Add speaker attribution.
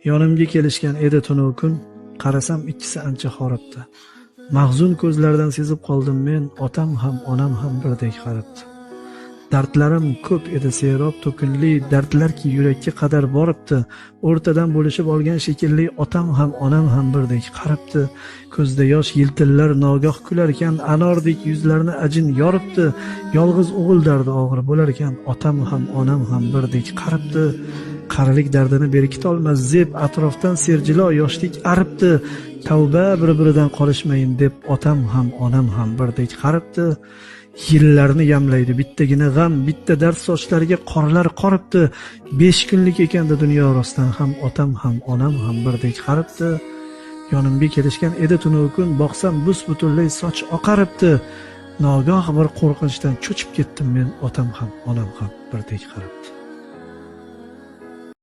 Speaker 1: Yonimga kelishgan edi tunu kun, qarasam ikkisi ancha horibdi. Mahzun ko'zlaridan sezib qoldim men, otam ham onam ham birdek qaribdi. Dardlarim ko'p edi serob to'kinli, dardlarki yurakka qadar boribdi. O'rtadan bo'lishib olgan shekilli, otam ham onam ham birdek qaribdi. Ko'zda yosh yiltillar nogoh kularkan, anordek yuzlarini ajin yoribdi. Yolg'iz o'g'il dardi og'ir bo'larkan, otam ham onam ham birdek qaribdi. Qarilik dardini berkitolmas zeb, atrofdan serjilo yoshlik aribdi. Tavba, bir biridan qolishmayin deb, otam ham onam ham birdek qaribdi. Yillarni yamlaydi bittagina g'am, bitta dard sochlariga qorlar qoribdi. 5 kunlik ekanda dunyo rostdan ham, otam ham onam ham birdek qaribdi. Yonimga kelishgan edi tunu kun, boqsam bus butunlay soch oqaribdi. Nogoh bir qo'rqinchdan cho'chib ketdim men, otam ham onam ham birdek qaribdi.